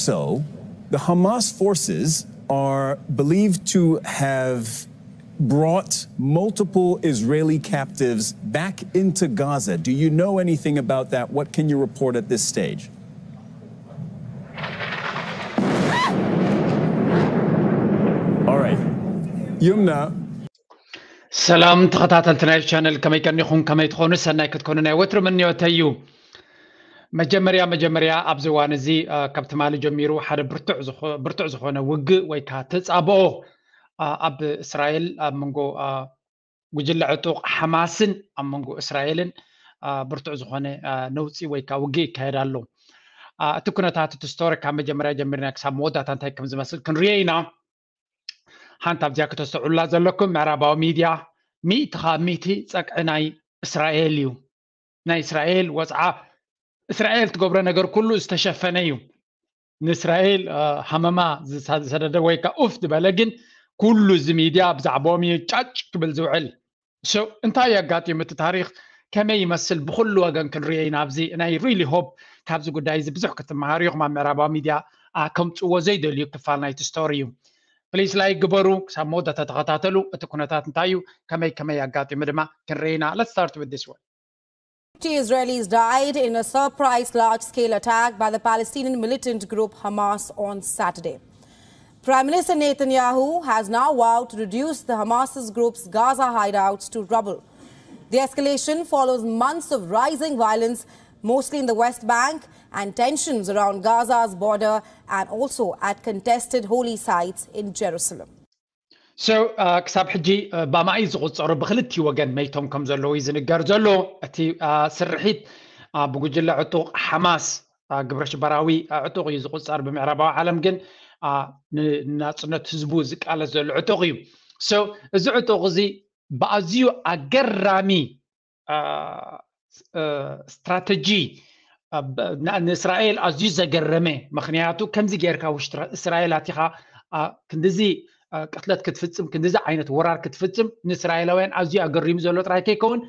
So, the Hamas forces are believed to have brought multiple Israeli captives back into Gaza. Do you know anything about that? What can you report at this stage? All right. Yumna. ሰላም ተኸታተልቲ ናይ ቻነል፣ ከመይ ቀኒኹም? ከመይ ትኾኑ? ሰናይ ክትኮኑ ናይ ወትሩ ምንዮተይ እዩ። መጀመርያ መጀመርያ ኣብዚ እዋን እዚ ካብ ትማሊ ጀሚሩ ሓደ ብርቱዕ ዝኾነ ውግእ ወይ ከዓ ተፃብኦ ኣብ እስራኤል ኣብ መንጎ ጉጅለ ዕጡቕ ሓማስን ኣብ መንጎ እስራኤልን ብርቱዕ ዝኾነ ነውፂ ወይ ከዓ ውግእ ይካየድ ኣሎ። እቲ ኩነታት እቲ ስቶሪ ካብ መጀመርያ ጀሚርና ክሳብ መወዳእታ እንታይ ከም ዝመስል ክንሪኦ ኢና። ሓንቲ ኣብዚኣ ክተስተውዕሉላ ዘለኩም ምዕራባዊ ሚድያ ሚእቲ ካብ ሚእቲ ፀቅዒ ናይ እስራኤል እዩ። ናይ እስራኤል ወፅዓ እስራኤል ትገብሮ ነገር ኩሉ ዝተሸፈነ እዩ። ንእስራኤል ሃመማ ዝሰደደ ወይ ከዓ ኡፍ ዝበለ ግን ኩሉ እዚ ሚድያ ብዛዕባኦም እዩ ጫጭ ክብል ዝውዕል። So እንታይ የጋጢም እቲ ታሪክ ከመይ ይመስል ብኩሉ ወገን ክንሪኦ ኢና። ኣብዚ ናይ really hope ካብዚ ጉዳይ እዚ ብዙሕ ክትመሃሩ ኢኹም። ኣብ ምዕራባዊ ሚድያ ከምፅዎ ዘይደልዩ ክፋል ናይቲ ስቶሪ እዩ። ፕሊስ ላይክ ግበሩ፣ ክሳብ መወዳእታ ተኸታተሉ። እቲ ኩነታት እንታይ እዩ፣ ከመይ ከመይ ኣጋጢሙ ድማ ክንርኢ ኢና። Let's start with this one. Israelis died in a surprise large-scale attack by the Palestinian militant group Hamas on Saturday. Prime Minister Netanyahu has now vowed to reduce the Hamas group's Gaza hideouts to rubble. The escalation follows months of rising violence, mostly in the West Bank, and tensions around Gaza's border and also at contested holy sites in Jerusalem. So ክሳብ ሕጂ ብኣማኢት ዝቑጸሩ ብክልቲኡ ወገን መይቶም ከም ዘለዉ እዩ ዝንገር ዘሎ። እቲ ስርሒት ብጉጅለ ዕጡቕ ሓማስ ግብረ ሽበራዊ ዕጡቕ እዩ ዝቑጸር። ብምዕራባዊ ዓለም ግን ንናጽነት ህዝቡ ዝቃለስ ዘሎ ዕጡቕ እዩ። So እዚ ዕጡቕ እዚ ብኣዝዩ ኣገራሚ ስትራተጂ ንእስራኤል ኣዝዩ ዘገረመ። ምክንያቱ ከምዚ ጌርካ ውሽጢ እስራኤል ኣቲኻ ክንድዚ ቅትለት ክትፍጽም፣ ክንድዚ ዓይነት ወራር ክትፍጽም ንእስራኤላውያን ኣዝዩ ኣገሪሙ ዘሎ ጥራይ ከይከውን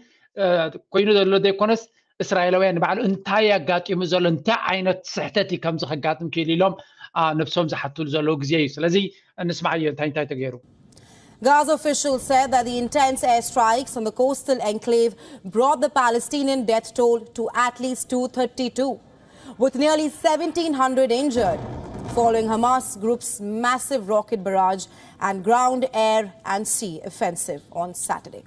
ኮይኑ ዘሎ ዘይኮነስ እስራኤላውያን ንባዕሉ እንታይ ኣጋጢሙ ዘሎ፣ እንታይ ዓይነት ስሕተት እዩ ከምዚ ከጋጥም ክኢሉ ኢሎም ነብሶም ዝሓትሉ ዘለዉ ግዜ እዩ። ስለዚ እንስማዓዮ እንታይ እንታይ ተገይሩ። Gaza officials said that the intense airstrikes on the coastal enclave brought the Palestinian death toll to at least two thirty-two, with nearly seventeen hundred injured, following Hamas group's massive rocket barrage and ground, air, and sea offensive on Saturday.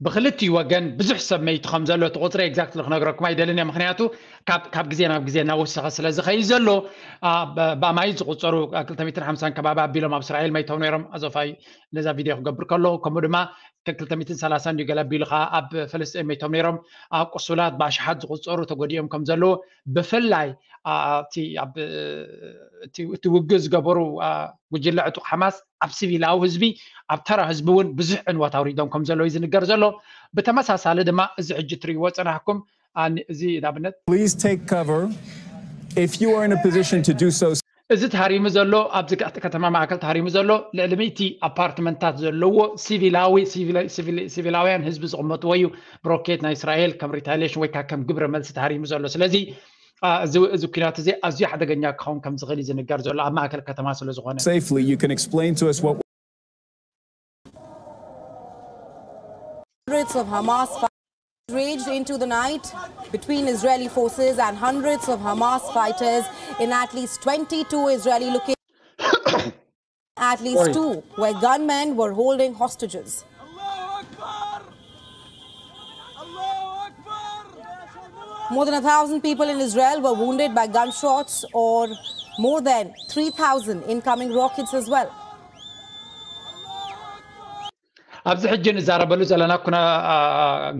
ብክልቲኡ ወገን ብዙሕ ሰብ መይቱ ከም ዘሎ እቲ ቁፅሪ exactly ክነግረኩም ኣይደልን እየ። ምክንያቱ ካብ ካብ ግዜ ናብ ግዜ እናወሰኸ ስለ ዝኸይድ ዘሎ ብኣማይት ዝቁፀሩ ክልተ ሚእትን ሓምሳን ከባቢ ኣቢሎም ኣብ እስራኤል መይቶም ነይሮም። ኣዞፋይ ነዛ ቪድዮ ክገብር ከለኹ ከምኡ ድማ ክልተ ሚእትን ሰላሳን ድዩ ገለ ኣቢሉ ከዓ ኣብ ፍልስጤን መይቶም ነይሮም። ኣብ ቁሱላት ብኣሽሓት ዝቁፀሩ ተጎዲኦም ከም ዘለዉ ብፍላይ እቲ ውግእ ዝገበሩ ጉጅለ ዕጡቕ ሓማስ ኣብ ሲቪላዊ ህዝቢ ኣብ ተራ ህዝቢ እውን ብዙሕ ዕንወት ኣውሪዶም ከም ዘለዉ እዩ ዝንገር ዘሎ። ብተመሳሳሊ ድማ እዚ ሕጂ እትርእይዎ ዝጸናሕኩም እዚ ንኣብነት Please take cover if you are in a position to do so. እዚ ተሃሪሙ ዘሎ ኣብዚ ከተማ ማእከል ተሃሪሙ ዘሎ ልዕሊ ሚእቲ ኣፓርትመንታት ዘለዎ ሲቪላዊ ሲቪላውያን ህዝቢ ዝቕመጥዎ እዩ። ብሮኬት ናይ እስራኤል ከም ሪታሊሽን ወይ ከዓ ከም ግብረ መልሲ ተሃሪሙ ዘሎ። ስለዚ እዚ ኩናት እዚ ኣዝዩ ሓደገኛ ክኸውን ከም ዝኽእል እዩ ዝንገር ዘሎ ኣብ ማእከል ከተማ ስለ ዝኾነ። Safely, you can explain to us what Hundreds of Hamas fighters raged into the night between Israeli forces and hundreds of Hamas fighters in at least twenty-two Israeli locations. At least two where gunmen were holding hostages. More than a thousand people in Israel were wounded by gunshots or more than three thousand incoming rockets as well. ኣብዚ ሕጂ ንዛረበሉ ዘለና ኩነ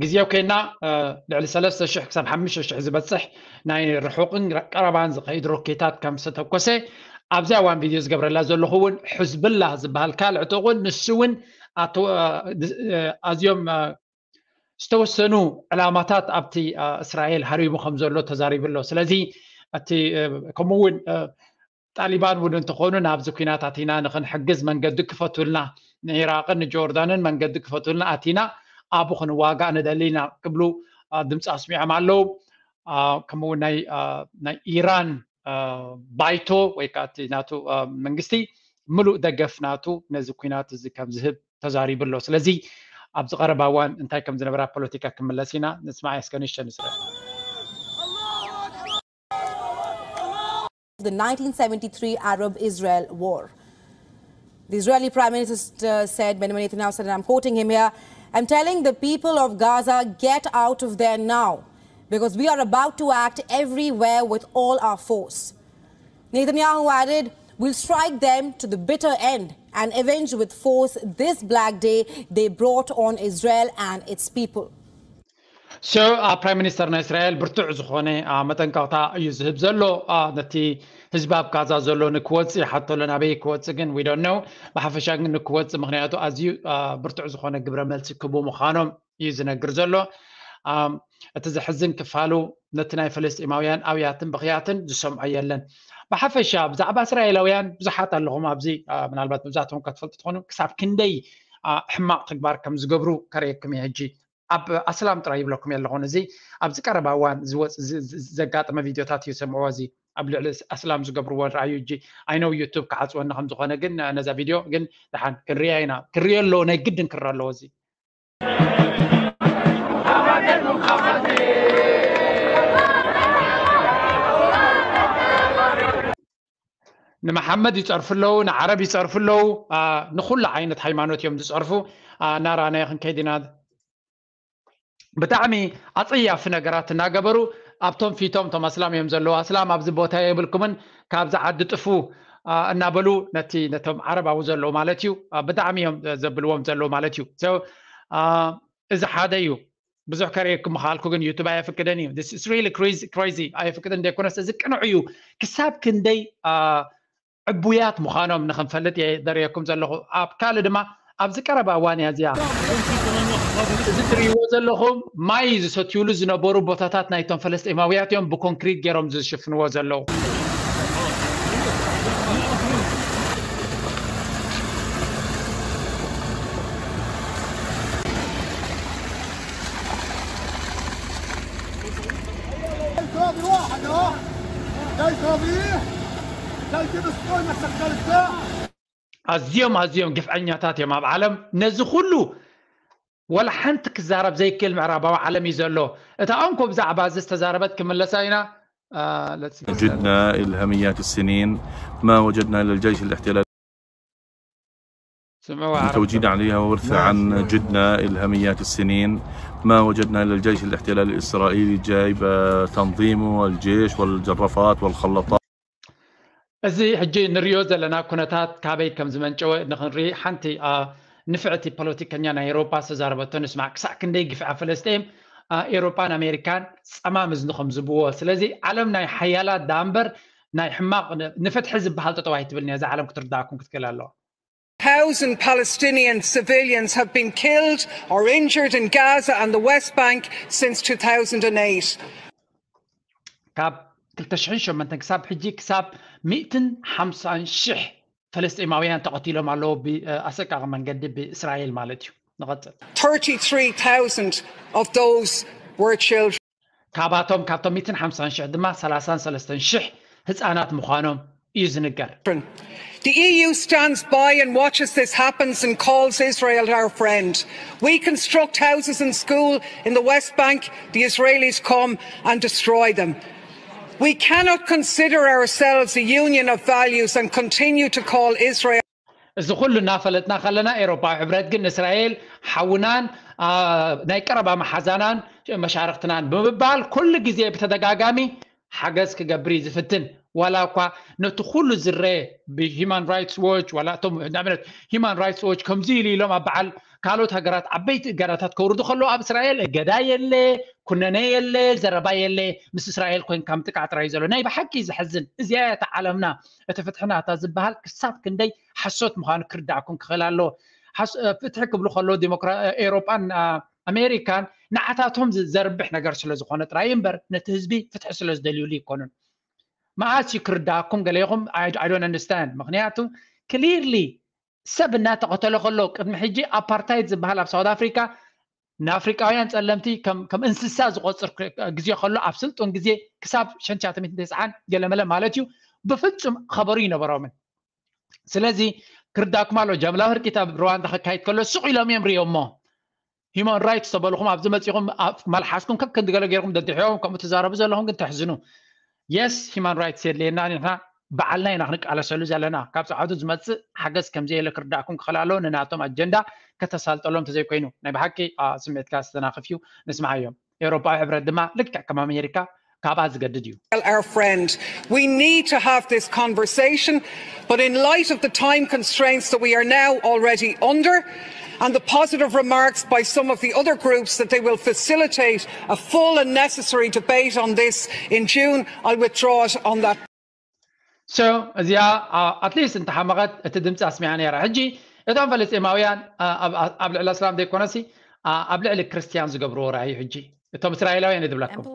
ግዜ ኮይና ልዕሊ ሰለስተ ሽሕ ክሳብ ሓሙሽተ ሽሕ ዝበፅሕ ናይ ርሑቕን ቀረባን ዝኸይድ ሮኬታት ከም ዝተተኮሰ ኣብዚ ኣዋን ቪድዮ ዝገብረላ ዘለኹ እውን ሕዝብላ ዝበሃል ካልዕ ጥቑን ንሱ እውን ኣዝዮም ዝተወሰኑ ዕላማታት ኣብቲ እስራኤል ሃሪሙ ከም ዘሎ ተዛሪቡ ኣሎ። ስለዚ እቲ ከምኡ እውን ጣሊባን እውን እንተኾኑ ናብዚ ኩናት ኣቲና ንክንሕግዝ መንገዲ ክፈቱልና ንኢራቅን ንጆርዳንን መንገዲ ክፈቱልና ኣቲና ኣብኡ ክንዋጋእ ንደሊ ኢና ክብሉ ድምፂ ኣስሚዖም ኣለዉ። ከምኡ ናይ ኢራን ባይቶ ወይ ከዓ እቲ ናቱ መንግስቲ ምሉእ ደገፍ ናቱ ነዚ ኩናት እዚ ከም ዝህብ ተዛሪቡ ኣሎ። ስለዚ ኣብዚ ቀረባ እዋን እንታይ ከም ዝነበራ ፖለቲካ ክምለስ ኢና። ንስማዕ እስከ ንእሽተን ንስረ። The nineteen seventy-three Arab-Israel war. The Israeli Prime Minister said, Benjamin Netanyahu said, and I'm quoting him here, "I'm telling the people of Gaza, get out of there now, because we are about to act everywhere with all our force." Netanyahu added, "We'll strike them to the bitter end and avenge with force this black day they brought on Israel and its people." So ፕራይም ሚኒስተር ናይ እስራኤል ብርቱዕ ዝኾነ መጠንቀቕታ እዩ ዝህብ ዘሎ። ነቲ ህዝቢ ኣብ ጋዛ ዘሎ ንክወፅእ ይሓቶ ኣሎ። ናበይ ክወፅእ ግን we don't know። ብሓፈሻ ግን ንክወፅእ፣ ምክንያቱ ኣዝዩ ብርቱዕ ዝኾነ ግብረ መልሲ ክቡ ምዃኖም እዩ ዝነግር ዘሎ። እቲ ዘሕዝን ክፋሉ ነቲ ናይ ፈለስጢማውያን ኣብያትን ብኽያትን ዝሰምዖ የለን። ብሓፈሻ ብዛዕባ እስራኤላውያን ብዙሓት ኣለኹም ኣብዚ፣ ምናልባት መብዛሕትኹም ከትፈልጡ ትኾኑ ክሳብ ክንደይ ሕማቕ ተግባር ከም ዝገብሩ ከርእየኩም እየ ሕጂ። ኣብ ኣስላም ጥራይ ይብለኩም የለኹን። እዚ ኣብዚ ቀረባ እዋን ዝወፅ ዘጋጠመ ቪድዮታት እዩ ሰምዕዎ። እዚ ኣብ ልዕሊ ኣስላም ዝገብርዎ ርኣዩ። እጂ ኣይነው ዩቱብ ክዓፅወኒ ከም ዝኾነ ግን ነዛ ቪድዮ ግን ደሓን ክንሪያ ኢና። ክሪዮ ኣለዎ፣ ናይ ግድን ክረ ኣለዎ። እዚ ንመሓመድ ይፀርፉ ኣለዉ፣ ንዓረብ ይፀርፉ ኣለዉ፣ ንኩሉ ዓይነት ሃይማኖት እዮም ዝፀርፉ። እናረኣናዮ ክንከይድ ኢና። ብጣዕሚ ኣፀያፊ ነገራት እናገበሩ ኣብቶም ፊቶም እቶም ኣስላም እዮም ዘለዉ። ኣስላም ኣብዚ ቦታ የብልኩምን፣ ካብዚ ዓዲ ጥፉ እናበሉ ነቲ ነቶም ዓረባዊ ዘለዉ ማለት እዩ ብጣዕሚ እዮም ዘብልዎም ዘለዉ ማለት እዩ። እዚ ሓደ እዩ። ብዙሕ ከርእየኩም ምኻልኩ ግን ዩቱብ ኣየፍቅደን እዩ። Really crazy ኣየፍቅድን ዘይኮነስ እዚ ቅኑዕ እዩ። ክሳብ ክንደይ ዕቡያት ምዃኖም ንኽንፈልጥ እየ ዘርእየኩም ዘለኹ። ኣብ ካልእ ድማ ኣብዚ ቀረባ እዋን እያ እዚኣ። እዚ ትርእይዎ ዘለኹም ማይ ዝሰትዩሉ ዝነበሩ ቦታታት ናይቶም ፈለስጢማውያት እዮም ብኮንክሪት ገይሮም ዝሽፍንዎ ዘለዉ። ኣዝዮም ኣዝዮም ግፍዐኛታት እዮም ኣብ ዓለም። ነዚ ኩሉ ወላ ሓንቲ ክዛረብ ዘይክእል ምዕራባዊ ዓለም እዩ ዘሎ። እታ እንኮ ብዛዕባ እዚ ዝተዛረበት ክምለሳ ኢና። جدنا إلى هميات السنين ما وجدنا إلا الجيش الاحتلال ስምዕዋ توجيد عليها وورثة عن جدنا إلى هميات السنين ما وجدنا إلا الجيش الاحتلال الإسرائيلي جايب تنظيمه والجيش والجرافات والخلاطات. እዚ ሕጂ ንሪኦ ዘለና ኩነታት ካበይ ከም ዝመንጨወ ንክንርኢ ሓንቲ ንፍዕቲ ፖለቲከኛ ናይ ኤሮፓ ዝተዛረበቶ ንስማዕ። ክሳዕ ክንደይ ግፍዒ ፈለስጢን ኤሮፓን ኣሜሪካን ጸማም እዝኒ ከም ዝብዎ። ስለዚ ዓለም ናይ ሓያላት ደኣ እምበር ናይ ሕማቕ ንፍትሒ ዝበሃል ጠጠው ኣይትብልን እያ። እዛ ዓለም ክትርዳእኩም ክትክእል ኣለዋ። Thousand Palestinian civilians have been killed or injured in Gaza and the West Bank since two thousand and eight. ካብ ክልተ ሽሕን ሸሞንተን ክሳብ ሕጂ ክሳብ ሚእትን ሓምሳን ሽሕ ፈለስጢማውያን ተቐቲሎም ኣለዉ ብኣሰቃቂ መንገዲ ብእስራኤል ማለት እዩ። ንቐጽል። Thirty-three thousand of those were children. ካባቶም ካብቶም ሚእትን ሓምሳን ሽሕ ድማ ሰላሳን ሰለስተን ሽሕ ህፃናት ምዃኖም እዩ ዝንገር። The E U stands by and watches this happens and calls Israel our friend. We construct houses and school in the West Bank, the Israelis come and destroy them. We cannot consider ourselves a union of values and continue to call Israel እዚ ኩሉ እናፈለጥና ከለና ኤሮፓዊ ሕብረት ግን ንእስራኤል ሓውናን ናይ ቀረባ መሓዛናን መሻርክትናን ብምባል ኩሉ ግዜ ብተደጋጋሚ ሓገዝ ክገብር እዩ ዝፍትን። ዋላ እኳ ነቲ ኩሉ ዝረአ ብሂማን ራይትስ ዎች ዋላ እቶም ንኣብነት ሂማን ራይትስ ዎች ከምዚ ኢሉ ኢሎም ኣብ በዓል ካልኦት ሃገራት ዓበይቲ እገዳታት ከውርዱ ከለዉ ኣብ እስራኤል እገዳ የለ፣ ኩነነ የለ፣ ዘረባ የለ። ምስ እስራኤል ኮይንካ ምጥቃዕ ጥራይ እዩ ዘሎ። ናይ ብሓቂ ዘሕዝን። እዚኣ እያ እታ ዓለምና እቲ ፍትሒ ናታ ዝበሃል ክሳብ ክንደይ ሓሶት ምዃኑ ክርዳእኩም ክኽእል ኣለዎ። ፍትሒ ክብሉ ከለዉ ኤሮጳን ኣሜሪካን ንዓታቶም ዘርብሕ ነገር ስለ ዝኾነ ጥራይ እምበር ነቲ ህዝቢ ፍትሒ ስለ ዝደልዩሉ ኣይኮኑን። መዓስ እዩ ክርዳእኩም ገለ ኢኹም? I don't understand። ምኽንያቱ ክሊርሊ ሰብ እናተቐተለ ከሎ ቅድሚ ሕጂ ኣፓርታይድ ዝበሃል ኣብ ሳውት ኣፍሪካ ንኣፍሪቃውያን ጸለምቲ ከም እንስሳ ዝቆጽር ግዜ ከሎ ኣብ ስልጡን ግዜ ክሳብ ሸንቻተሚት ተስዓን ገለመለ ማለት እዩ ብፍጹም ኸበሩ ይነበሮምን። ስለዚ ክርዳኩም ኣሎ ጃምላዊ ህርቂት ኣብ ሩዋንዳ ክካይድ ከሎ ስቕ ኢሎም እዮም ሪኦሞ። ሂማን ራይትስ ተበልኹም ኣብዚ መፂኹም መልሓስኩም ከክንዲ ገለ ገይርኩም ደድሕዎም ከምኡ ትዛረቡ ዘለኹም ግን ተሕዝኑ። የስ ሂማን ራይትስ የድልየና ንሕና በዓልና ኢና ክንቃለሰሉ ዘለና። ካብ ፀዓቱ ዝመፅእ ሓገዝ ከምዘየለ ክርዳእኩም ክኽእል ኣለዎ። ንናቶም ኣጀንዳ ከተሳልጠሎም ተዘይኮይኑ ናይ ብሓቂ ስሜትካ ዝተናኽፍ እዩ። ንስምዓዮም። ኤውሮፓዊ ሕብረት ድማ ልክዕ ከም ኣሜሪካ ካብኣ ዝገድድ እዩ። Our friend, we need to have this conversation, but in light of the time constraints that we are now already under, and the positive remarks by some of the other groups that they will facilitate a full and necessary debate on this in June, I withdraw it on that. So እዚኣ ኣትሊስት እንተሓመቐት እቲ ድምፂ ኣስሚዓ ነይራ። ሕጂ እቶም ፈለስጢማውያን ኣብ ልዕሊ እስላም ዘይኮነሲ ኣብ ልዕሊ ክርስትያን ዝገብርዎ ራእዩ ሕጂ እቶም እስራኤላውያን እየ ዝብለኩም።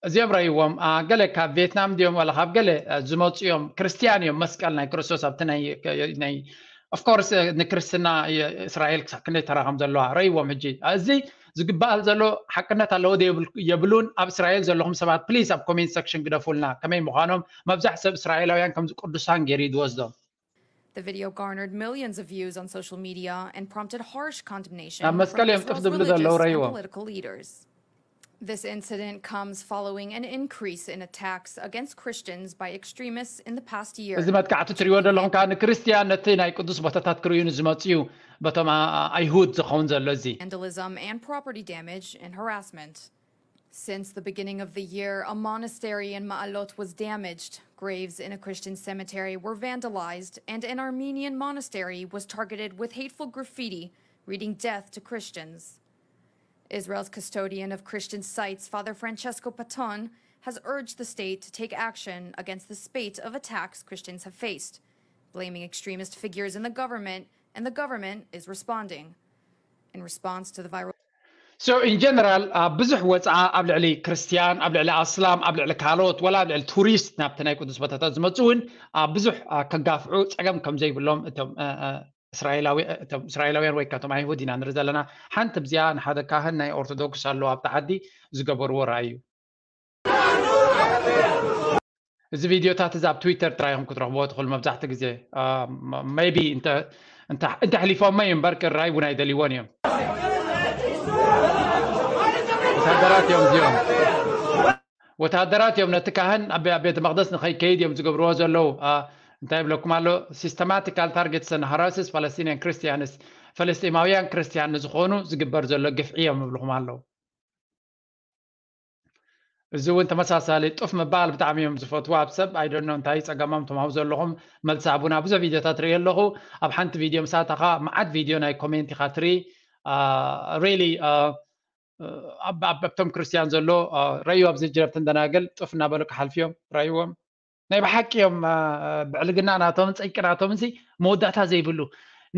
እዚኦም ረእይዎም ገለ ካብ ቬትናም እንዲኦም ዋላ ካብ ገለ ዝመፁ እዮም። ክርስትያን እዮም። መስቀል ናይ ክርስቶስ ኣብቲ ናይ ኦፍኮርስ ንክርስትና እስራኤል ክሳብ ክንደይ ተራ ከም ዘለዋ ረእይዎም። ሕጂ እዚ ዝግበኣል ዘሎ ሓቅነት ኣለዎ የብሉን። ኣብ እስራኤል ዘለኹም ሰባት ፕሊስ ኣብ ኮሜንት ሰክሽን ግደፉልና ከመይ ምዃኖም። መብዛሕ ሰብ እስራኤላውያን ከምዚ ቅዱሳን ገይሩ እዩ ዝወስዶም። The video garnered millions of views on social media and prompted harsh condemnation ኣብ መስቀል እዮም ጥፍ ዝብሉ ዘለዉ ረእይዎም። Political leaders. This incident comes following an increase in attacks against Christians by extremists in the past year. እዚ መጥቃዕቲ ትሪእዎ ዘለኹም ከዓ ንክርስትያን ነቲ ናይ ቅዱስ ቦታታት ክርእዩ ንዝመፁ እዩ በቶም ኣይሁድ ዝኸውን ዘሎ እዚ። Vandalism and property damage and harassment. Since the beginning of the year, a monastery in Ma'alot was damaged, graves in a Christian cemetery were vandalized, and an Armenian monastery was targeted with hateful graffiti reading "Death to Christians." Israel's custodian of Christian sites, Father Francesco Patton, has urged the state to take action against the spate of attacks Christians have faced, blaming extremist figures in the government, and the government is responding. In response to the viral So in general ብዙሕ ወፅዓ ኣብ ልዕሊ ክርስትያን ኣብ ልዕሊ ኣስላም ኣብ ልዕሊ ካልኦት ወላ ኣብ ልዕሊ ቱሪስት ናብቲ ናይ ቅዱስ ቦታታት ዝመፁ እውን ብዙሕ ከጋፍዑ ፀገም ከም ዘይብሎም እቶም እስራኤላውያን ወይ ከቶም ኣይሁድ ኢና ንርኢ ዘለና። ሓንቲ ብዚኣ ንሓደ ካህን ናይ ኦርቶዶክስ ኣለዎ ኣብቲ ዓዲ ዝገበርዎ ራእዩ። እዚ ቪድዮታት እዚ ኣብ ትዊተር ጥራይ ኢኹም ክትረኽብዎ ትኽእሉ። መብዛሕትኡ ግዜ ሜይቢ እንተሕሊፎሞ እዩ እምበር ክራይ እውን ኣይደልይዎን እዮም። ወታደራት እዮም እዚኦም። ወታደራት እዮም ነቲ ካህን ኣብ ቤተ መቅደስ ንኸይከይድ እዮም ዝገብርዎ ዘለዉ። እንታይ ይብለኩም ኣሎ? Systematical targets and harasses Palestinian Christians፣ ፈለስጢማውያን ክርስትያን ንዝኾኑ ዝግበር ዘሎ ግፍዒ እዮም ይብልኹም ኣለዉ። እዚ እውን ተመሳሳሊ ጡፍ ምባል ብጣዕሚ እዮም ዝፈትዉ ኣብ ሰብ። I don't know እንታይ ፀገሞም እቶም ኣብኡ ዘለኹም። መልሲ ኣቡና ብዙሕ ቪድዮታት ርኢ ኣለኹ። ኣብ ሓንቲ ቪድዮ ምሳተኻ መዓት ቪድዮ ናይ ኮሜንት ኢኻ ትርኢ። ሪሊ ኣብቶም ክርስትያን ዘሎ ረዩ ኣብዚ ጅረብትን ደናግል ጡፍ እናበሉ ክሓልፍዮም ረይዎም ናይ ብሓቂ እዮም። ብዕልግና ናቶም ፀይቂ ናቶም እዚ መወዳእታ ዘይብሉ።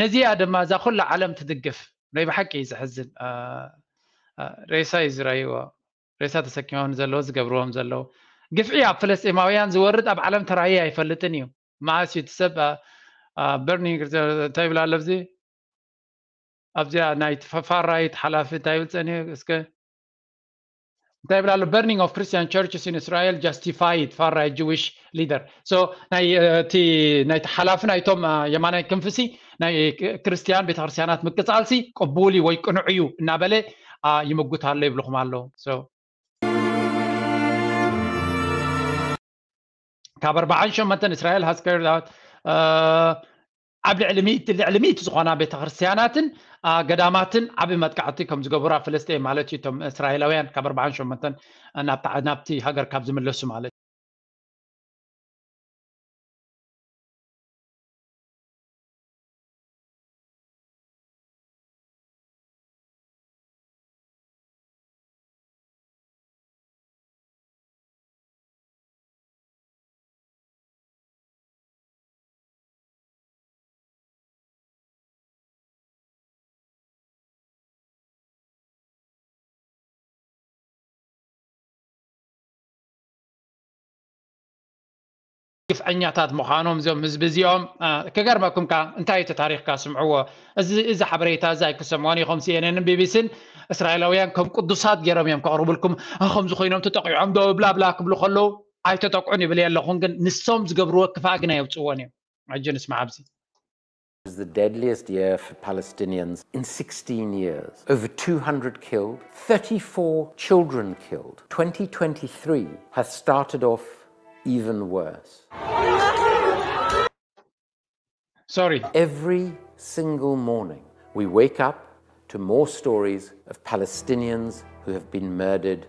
ነዚኣ ድማ እዛ ኩላ ዓለም ትድግፍ። ናይ ብሓቂ እዩ ዘሕዝን። ሬሳ እዩ ዝረይዎ። ሬሳ ተሰኪሞም ዘለዉ ዝገብርዎም ዘለዉ ግፍዒ ኣብ ፍለስጢማውያን ዝወርድ ኣብ ዓለም ተራእየ ኣይፈልጥን እዩ። መዓስ እዩ እቲ ሰብ በርኒንግ እንታይ ይብል ኣሎ ኣብዚ ኣብዚኣ ናይ ፋራይት ሓላፊ እንታይ ይብል ፀኒሑ እስከ እንታይ ይብል ኣሎ? Burning of Christian churches in Israel justified far right Jewish leader. So ናይ እቲ ናይቲ ሓላፊ ናይቶም የማናይ ክንፍሲ ናይ ክርስትያን ቤተክርስትያናት ምቅፃልሲ ቅቡል እዩ ወይ ቅኑዕ እዩ እናበለ ይምጉት ኣሎ ይብልኹም ኣለዉ። ካብ ኣርባዓን ሸሞንተን እስራኤል ሃስከር ኣብ ልዕሊ ሚእቲ ልዕሊ ሚእቲ ዝኾና ቤተክርስትያናትን ገዳማትን ዓብ መጥቃዕቲ ከም ዝገበሩ ኣብ ፍልስጤን ማለት እዩ እቶም እስራኤላውያን ካብ ኣርባዓን ሸሞንተን ናብቲ ሃገር ካብ ዝምለሱ ማለት እዩ። ግፍዐኛታት ምዃኖም እዞም ህዝቢ እዚኦም። ክገርመኩም ከኣ እንታይ እቲ ታሪኽካ ስምዕዎ። እዚ እዚ ሓበሬታ እዚ ኣይክሰምዖን ኢኹም። ሲኤንኤንን ቢቢሲን እስራኤላውያን ከም ቅዱሳት ገይሮም እዮም ከቕርቡልኩም። ከምዚ ኮይኖም ተጠቂዖም ዶ ብላብላ ክብሉ ከለዉ ኣይተጠቅዑን ይብል የለኹን፣ ግን ንሶም ዝገብርዎ ክፋእ ግን ኣየውፅዎን እዮም። ሕጂ ንስማዕ ኣብዚ። Is the deadliest year for Palestinians in sixteen years. Over two hundred killed, thirty-four children killed. twenty twenty-three has started off even worse. Sorry. Every single morning, we wake up to more stories of Palestinians who have been murdered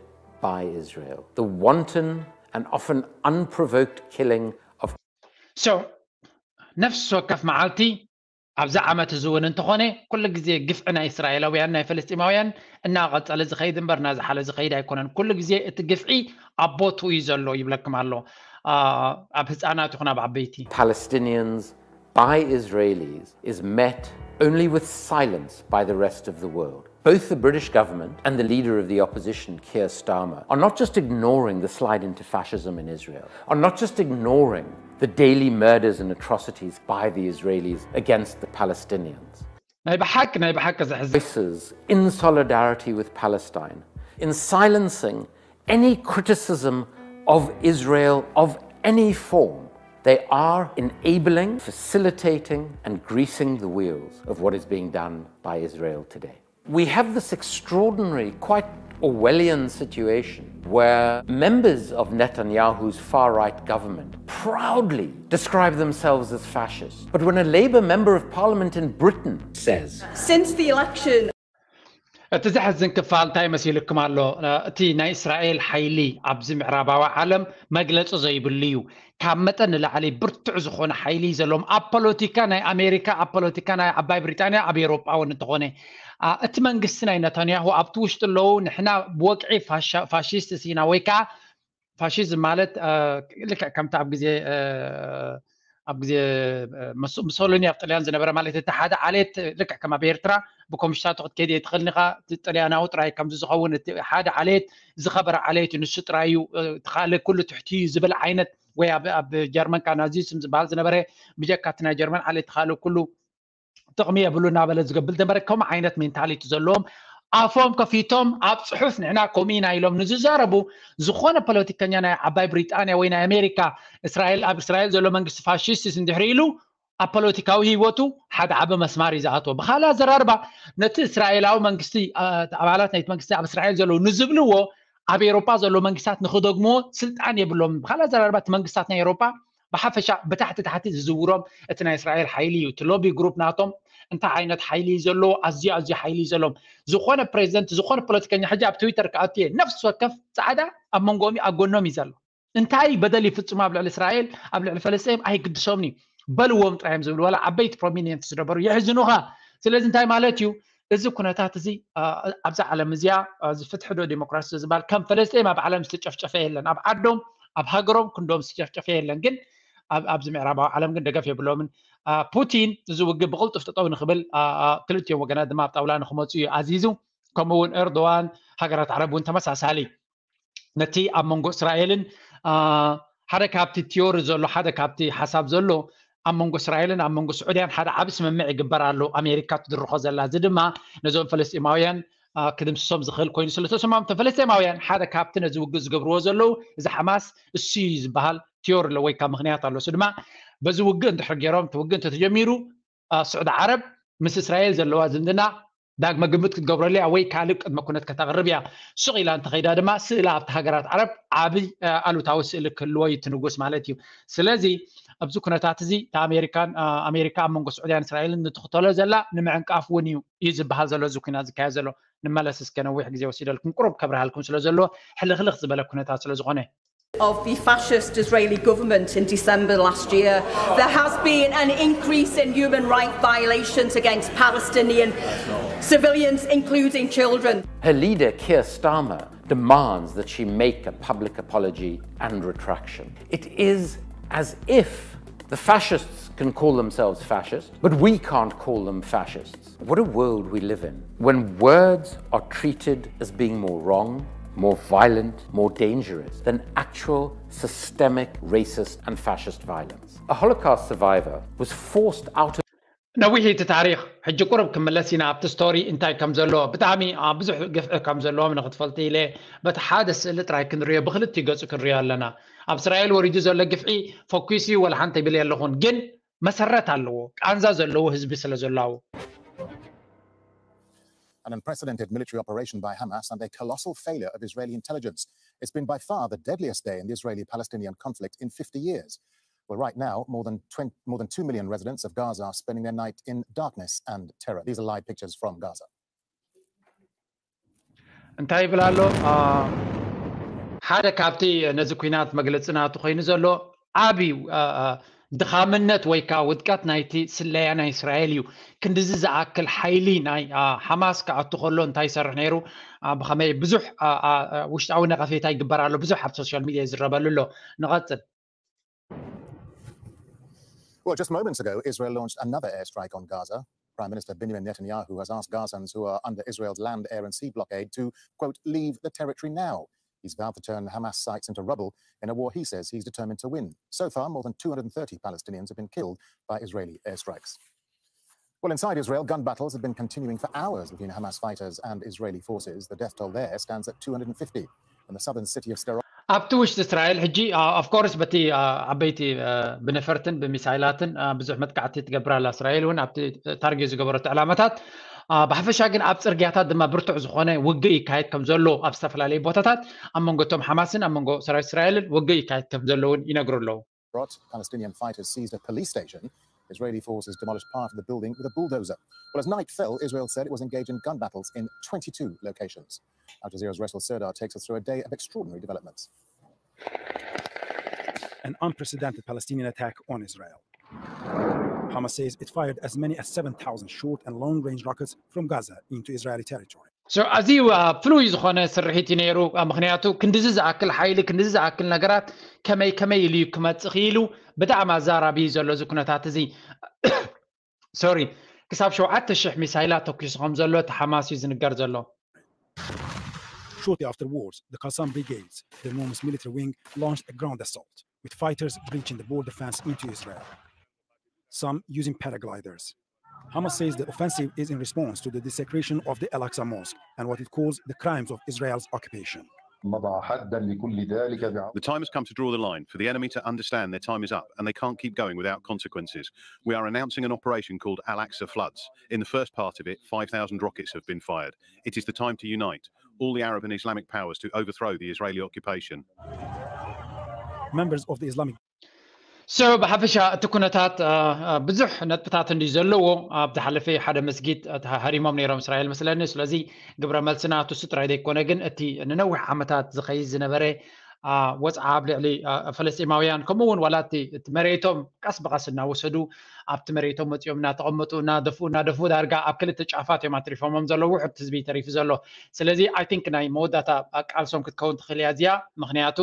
by Israel. The wanton and often unprovoked killing of So ነፍሲ ወከፍ መዓልቲ ኣብዚ ዓመት እዚ እውን እንተኾነ ኩሉ ግዜ ግፍዒ ናይ እስራኤላውያን ናይ ፈለስጢማውያን እናቐጸለ ዝኸይድ እምበር እናዝሓለ ዝኸይድ ኣይኮነን። ኩሉ ግዜ እቲ ግፍዒ ኣብ ቦትኡ እዩ ዘሎ ይብለኩም ኣሎ። ኣብ ህፃናት ይኹን ኣብ ዓበይቲ። Palestinians by Israelis is met only with silence by the rest of the world. Both the British government and the leader of the opposition, Keir Starmer, are not just ignoring the slide into fascism in Israel, are not just ignoring the daily murders and atrocities by the Israelis against the Palestinians. ናይ ብሓቂ ናይ ብሓቂ ዘሕዝን። Voices in solidarity with Palestine, in silencing any criticism of Israel of any form. They are enabling, facilitating, and greasing the wheels of what is being done by Israel today. We have this extraordinary, quite Orwellian situation where members of Netanyahu's far right government proudly describe themselves as fascists. But when a Labour member of parliament in Britain says, Since the election, እቲ ዘሕዝን ክፋል እንታይ መሲልኩም ኣሎ? እቲ ናይ እስራኤል ሓይሊ ኣብዚ ምዕራባዊ ዓለም መግለፂ ዘይብሉ እዩ። ካብ መጠን ንላዕሊ ብርቱዕ ዝኾነ ሓይሊ እዩ ዘለዎም ኣብ ፖለቲካ ናይ ኣሜሪካ፣ ኣብ ፖለቲካ ናይ ዓባይ ብሪጣንያ፣ ኣብ ኤሮጳ እውን እንተኾነ። እቲ መንግስቲ ናይ ነታንያሁ ኣብቲ ውሽጢ ኣለዉ። ንሕና ብወግዒ ፋሽስት ሲና ወይ ከዓ ፋሽዝም ማለት ልክዕ ከምቲ ኣብ ግዜ ኣብ ግዜ ሙሶሎኒ ኣብ ጥልያን ዝነበረ ማለት እቲ ሓደ ዓሌት ልክዕ ከም ኣብ ኤርትራ ብኮምሽታቶ ክትከይድ እየ ትኽእል ኢኻ። ጥልያናዊ ጥራይ ከምዚ ዝኸውን እቲ ሓደ ዓሌት ዝኸበረ ዓሌት እዩ፣ ንሱ ጥራይ እዩ፣ እቲ ካልእ ኩሉ ትሕቲ እዩ ዝብል ዓይነት ወይ ኣብ ጀርመን ካ ናዚስም ዝበሃል ዝነበረ ብጀካ እቲ ናይ ጀርመን ዓሌት እቲ ካልእ ኩሉ ጥቕሚ የብሉ እናበለ ዝገብር ዝነበረ ከምኡ ዓይነት ሜንታሊቲ ዘለዎም ኣፎም ከፊቶም ኣብ ፅሑፍ ንሕና ከምኡ ኢና ኢሎም ንዝዛረቡ ዝኾነ ፖለቲከኛ ናይ ዓባይ ብሪጣንያ ወይ ናይ ኣሜሪካ እስራኤል ኣብ እስራኤል ዘሎ መንግስቲ ፋሽስት እንድሕሪ ኢሉ ኣብ ፖለቲካዊ ህይወቱ ሓደ ዓቢ መስማር እዩ ዝኣትዎ። ብካልእ ኣዘራርባ ነቲ እስራኤላዊ መንግስቲ ኣባላት ናይቲ መንግስቲ ኣብ እስራኤል ዘለዉ ንዝብልዎ ኣብ ኤሮጳ ዘለዉ መንግስታት ንክደግምዎ ስልጣን የብሎም። ብካልእ ኣዘራርባ እቲ መንግስታት ናይ ኤሮጳ ብሓፈሻ ብታሕቲ ታሕቲ ዝዝውሮም እቲ ናይ እስራኤል ሓይሊ እዩ። እቲ ሎቢ ግሩፕ ናቶም እንታይ ዓይነት ሓይሊ እዩ ዘለዎ? ኣዝዩ ኣዝዩ ሓይሊ እዩ ዘለዎም። ዝኾነ ፕሬዚደንት ዝኾነ ፖለቲከኛ ሕጂ ኣብ ትዊተር ክኣቱ እየ ነፍሲ ወከፍ ፃዕዳ ኣብ መንጎኦም እዩ፣ ኣብ ጎኖም እዩ ዘሎ። እንታይ በደል ይፍፅሙ ኣብ ልዕሊ እስራኤል ኣብ ልዕሊ ፈለስጢን ኣይግድሶምን እዩ። በልዎም ጥራይ እዮም ዝብሉ ዋላ ዓበይቲ ፕሮሚኒየንት ዝነበሩ የሕዝኑኻ። ስለዚ እንታይ ማለት እዩ? እዚ ኩነታት እዚ ኣብዚ ዓለም እዚኣ እዚ ፍትሒ ዶ ዲሞክራሲ ዶ ዝበሃል ከም ፈለስጢን ኣብ ዓለም ዝተጨፍጨፈ የለን። ኣብ ዓዶም ኣብ ሃገሮም ክንዶም ዝተጨፍጨፈ የለን። ግን ኣብዚ ምዕራባዊ ዓለም ግን ደገፍ የብሎምን። ፑቲን እዚ ውግእ ብቕልጡፍ ጠጠው ንክብል ክልቲኦም ወገናት ድማ ኣብ ጣውላ ንክመፁ እዩ ኣዚዙ። ከምኡ እውን ኤርዶዋን ሃገራት ዓረብ እውን ተመሳሳሊ ነቲ ኣብ መንጎ እስራኤልን ሓደ ካብቲ ቲዮሪ ዘሎ ሓደ ካብቲ ሓሳብ ዘሎ ኣብ መንጎ እስራኤልን ኣብ መንጎ ስዑድያን ሓደ ዓቢ ስምምዕ ይግበር ኣሎ። ኣሜሪካ ትድርኾ ዘላ እዚ ድማ ነዞም ፈለስጢማውያን ክድምስሶም ዝኽእል ኮይኑ ስለተሰማምቶ ፈለስጢማውያን ሓደ ካብቲ ነዚ ውግእ ዝገብርዎ ዘለዉ እዚ ሓማስ እሱ እዩ ዝበሃል ቲዮሪ ኣሎ ወይ ካብ ምክንያት ኣሎ። እሱ ድማ በዚ ውግእ እንድሕር ገይሮም እቲ ውግእ እንተተጀሚሩ ስዑዲ ዓረብ ምስ እስራኤል ዘለዋ ዝምድና ዳግመ ግምት ክትገብረሉ እያ ወይ ካልእ ቅድመ ኩነት ከተቕርብ እያ። ሱቕ ኢላ እንተኸይዳ ድማ ስእላ ኣብቲ ሃገራት ዓረብ ዓቢ ኣሉታዊ ስእሊ ክህልዎ እዩ እቲ ንጉስ ማለት እዩ። ስለዚ ኣብዚ ኩነታት እዚ ኣሜሪካን ኣሜሪካ ኣብ መንጎ ስዑድያን እስራኤልን ንትኽተሎ ዘላ ንምዕንቃፍ እውን እዩ እዩ ዝበሃል ዘሎ እዚ ኩናት ዝካየድ ዘሎ። ንመለስ እስከ ነዊሕ ግዜ ወሲደልኩም ቁሩብ ከብርሃልኩም ስለ ዘሎ ሕልኽልኽ ዝበለ ኩነታት ስለ ዝኾነ of the fascist Israeli government in December last year, there has been an increase in human rights violations against Palestinian civilians, including children. Her leader, Keir Starmer, demands that she make a public apology and retraction. It is as if the fascists can call themselves fascists, but we can't call them fascists. What a world we live in, when words are treated as being more wrong more violent, more dangerous than actual systemic racist and fascist violence. A Holocaust survivor was forced out of ነዊሕ እቲ ታሪኽ። ሕጂ ቁርብ ክምለስ ኢና ኣብቲ ስቶሪ እንታይ ከም ዘሎ። ብጣዕሚ ብዙሕ ግፍዒ ከም ዘለዎም ንክትፈልጡ ኢለ በቲ ሓደ ስእሊ ጥራይ ክንሪኦ፣ ብክልቲኡ ገፁ ክንሪኦ ኣለና። ኣብ እስራኤል ወሪዱ ዘሎ ግፍዒ ፈኪሱ እዩ ወላ ሓንቲ ይብል የለኹን፣ ግን መሰረት ኣለዎ፣ ቃንዛ ዘለዎ ህዝቢ ስለ ዘለዉ። An unprecedented military operation by Hamas and a colossal failure of Israeli intelligence. It's been by far the deadliest day in the Israeli-Palestinian conflict in fifty years. Well, right now, more than twenty, more than two million residents of Gaza are spending their night in darkness and terror. These are live pictures from Gaza. እንታይ ይብል ኣሎ? ሓደ ካብቲ ነዚ ኲናት መግለፂ ናቱ ኮይኑ ዘሎ ዓብዪ ድኻምነት ወይ ከዓ ውድቀት ናይቲ ስለያ ናይ እስራኤል እዩ። ክንድዚ ዝኣክል ሓይሊ ናይ ሓማስ ክኣቱ ከሎ እንታይ ይሰርሕ ነይሩ፣ ብኸመይ ብዙሕ ውሽጣዊ ነቐፌታ ይግበር ኣሎ፣ ብዙሕ ኣብ ሶሻል ሚድያ ይዝረበሉ ኣሎ። ንቐፅል። Well, just moments ago, Israel launched another airstrike on Gaza. Prime Minister Benjamin Netanyahu has asked Gazans who are under Israel's land, air, and sea blockade to, quote, leave the territory now. He's vowed to turn Hamas sites into rubble in a war he says he's determined to win. So far, more than two hundred thirty Palestinians have been killed by Israeli airstrikes. Well, inside Israel, gun battles have been continuing for hours between Hamas fighters and Israeli forces. The death toll there stands at two hundred fifty. In the southern city of Sderot. ኣብቲ ውሽጢ እስራኤል ሕጂ of course በቲ ዓበይቲ ብነፈርትን ብሚሳይላትን ብዙሕ መጥቃዕቲ ትገብር ኣላ እስራኤል እውን ኣብቲ ታርጌት ዝገበረቶ ዕላማታት። ብሓፈሻ ግን ኣብ ፅርግያታት ድማ ብርቱዕ ዝኾነ ውግእ ይካየድ ከም ዘሎ ኣብ ዝተፈላለዩ ቦታታት ኣብ መንጎ እቶም ሓማስን ኣብ መንጎ ሰራዊት እስራኤልን ውግእ ይካየድ ከም ዘሎ እውን ይነግሩ ኣለዉ። Palestinian fighters seized a police station. Israeli forces demolished part of the building with a bulldozer. Well, as night fell, Israel said it was engaged in gun battles in twenty-two locations. Al Jazeera's Rachel Serdar takes us through a day of extraordinary developments. An unprecedented Palestinian attack on Israel. Hamas says it fired as many as seven thousand short and long-range rockets from Gaza into Israeli territory. So ኣዝዩ ፍሉይ ዝኾነ ስርሒት እዩ ነይሩ። ምኽንያቱ ክንድዚ ዝኣክል ሓይሊ፣ ክንድዚ ዝኣክል ነገራት ከመይ ከመይ ኢሉ እዩ ክመፅእ ክኢሉ? ብጣዕሚ ኣዛራቢ እዩ ዘሎ እዚ ኩነታት እዚ። ሶሪ፣ ክሳብ ሸውዓተ ሽሕ ሚሳይላት ተኩሱ ከም ዘሎ እቲ ሓማስ እዩ ዝንገር ዘሎ። Shortly afterwards, the Qassam Brigades, the enormous military wing, launched a ground assault, with fighters breaching the border fence into Israel, some using paragliders. Hamas says the offensive is in response to the desecration of the Al-Aqsa Mosque and what it calls the crimes of Israel's occupation. مضى حدا لكل ذلك بعرض The time has come to draw the line, for the enemy to understand their time is up and they can't keep going without consequences. We are announcing an operation called Al Aqsa Floods. In the first part of it, five thousand rockets have been fired. It is the time to unite all the Arab and Islamic powers to overthrow the Israeli occupation. Members of the Islamic So ብሓፈሻ እቲ ኩነታት ብዙሕ ነጥብታት እንዲ ዘለዎ ኣብ ዝሓለፈ ሓደ መስጊድ ሃሪሞም ነይሮም እስራኤል መስለኒ። ስለዚ ግብረ መልሲ ናቱ እሱ ጥራይ ዘይኮነ ግን እቲ ንነዊሕ ዓመታት ዝኸይድ ዝነበረ ወፅዓ ኣብ ልዕሊ ፈለስጢማውያን ከምኡ እውን ዋላ እቲ መሬቶም ቀስ ብቐስ እናወሰዱ ኣብቲ መሬቶም መፂኦም እናተቐመጡ እናደፍኡ እናደፍኡ ዳርጋ ኣብ ክልተ ጫፋት እዮም ኣትሪፎሞም ዘለዉ። ውሑድ ህዝቢ ተሪፉ ዘሎ። ስለዚ I think ናይ መወዳእታ ቃልሶም ክትከውን ትኽእል እያ እዚኣ። ምኽንያቱ